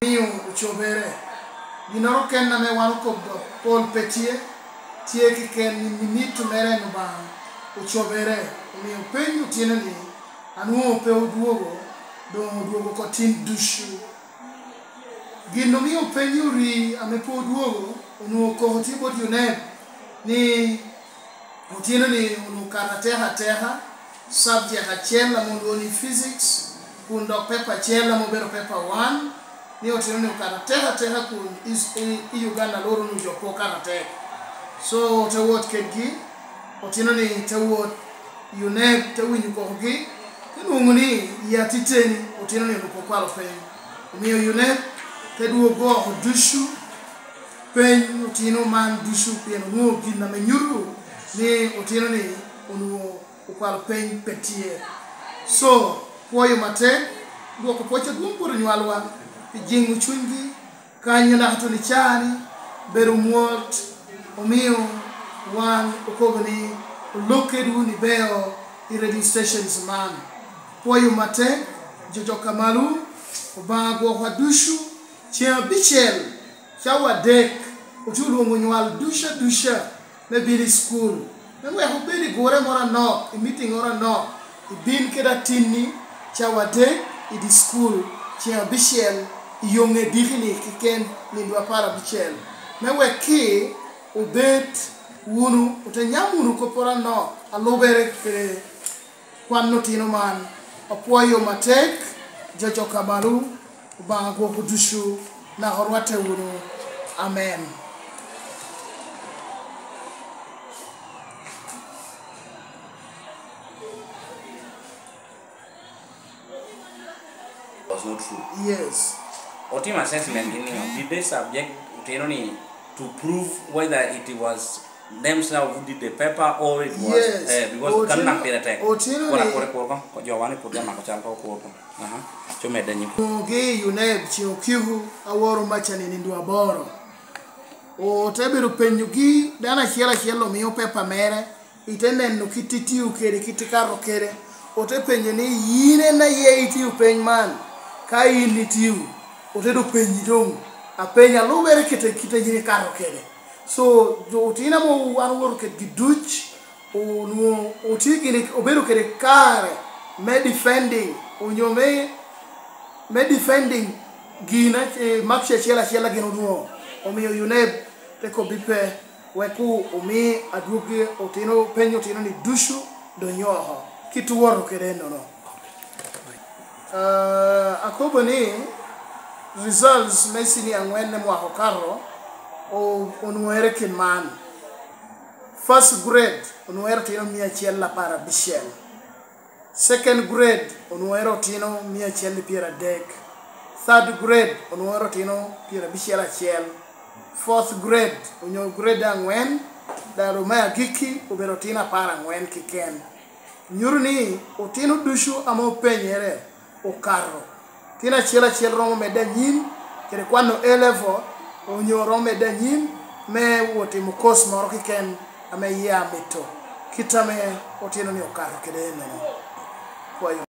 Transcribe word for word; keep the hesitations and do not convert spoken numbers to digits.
omio ocobere. Ginnoro kene ame wan okobbo pol pe tye, tye keken ni minito mere en Obaŋa ocobere. Omio peny otyeno-ni, anwoŋo pe odwogo, doŋ odwogo oko tin ducu. Gin omio peny ori ame pe odwogo, onwoŋo koko tye bot UNEB ni otyeno-ni onwoŋo okato ateka ateka, subject acel ame olwoŋo ni physics, kun dok paper acel ame obedo paper one, ni otyeno-ni okato ateka ateka kun is-, i, i Uganda loro onwoŋo jo pe okato atek. So, te wot kedgi, otyeno-ni te wot UNEB, te winyo kokogi, te nwoŋo ni i atiteni otyeno-ni onwoŋo pe okwalo peny. Omio UNEB te dwogo oko ducu, peny otyeno man ducu, pien onwoŋo gin ame nyuto ni otyeno-ni onwoŋo okwalo peny pe tye. So, pwoyo matek, dwoko pwoc adwoŋ bot onywalwa pi jiŋo cunygi, kanyo naka tuno i caa-ni, bedo mwot, omio wan okobo ni olok kedwu ni beo i radio stations man. Pwoyo matek, jo jo ka malo, Obaŋa gwokwa ducu, ceŋ abicel, cawa adek, otye olwoŋo nywal duca duca me bino i cukul, me wek obed i gure moro anok, i mitiŋŋoro anok, ibin kede atinni cawa adek i dye cukul, ceŋ abicel i yoŋe diki-ni keken, nino apar abicel, me wek ki obed wunu, ote nyam wunu kopporo anok a lubere kede kwan otino man. Apwoyo matek, jo jo ka malo, Obaŋa gwoko ducu, naka orwatte wunu. Amen. Was not true. Yes. Otimo assessment ni, did they subject otino ni to prove whether it was themselves who did the paper or it was, yes, eh, because kan otino, nang pire tek. Otino kora, ni kore kor ko, ko jo wan i pwod amako cal ko kor ko. Aha. Co medde nyim. Onwoŋogi i UNEB ceŋ okiko aworo maca ni nindo aboro. Ote bedo penyogi, dano acel acel omio pepa mere, ite neno kit itio kede, kit ikato kede. Ote penyo ni, "Yin en aye itio peny man? Ka in itio, ote doŋ penyi doŋ apenya lubere kite, kite yin ikato kede." So, jo otino ame wan owoto kedgi duc, onwoŋo otye gini, obedo kede kare me defending, onyo me, me defending gin, eh, marks acel acel a gin onwoŋo. Omio UNEB te kobbi pe, wek ku omi adwoggi otino, peny otino ni ducu donyo oko. Kit owoto kede ennono. Ah, akobo ni results me senior aŋwen me mwaka okato o-, onwoŋere kin man. First grade onwoŋere otino mia acel apar abicel. Second grade onwoŋere otino mia acel i pyeradek. Third grade onwoŋere otino pyerabicel acel. Fourth grade onyo grade aŋwen, dalo me agikki obedo otino apar aŋwen keken. Nyuto ni otino ducu ame openyere okato. Tin acel acel romo medde anyim, kede kwano A level, onyo romo medde anyim me wot timo course moro keken ame yie amito, kit ame otino ni okato kede ennono. Kwayo.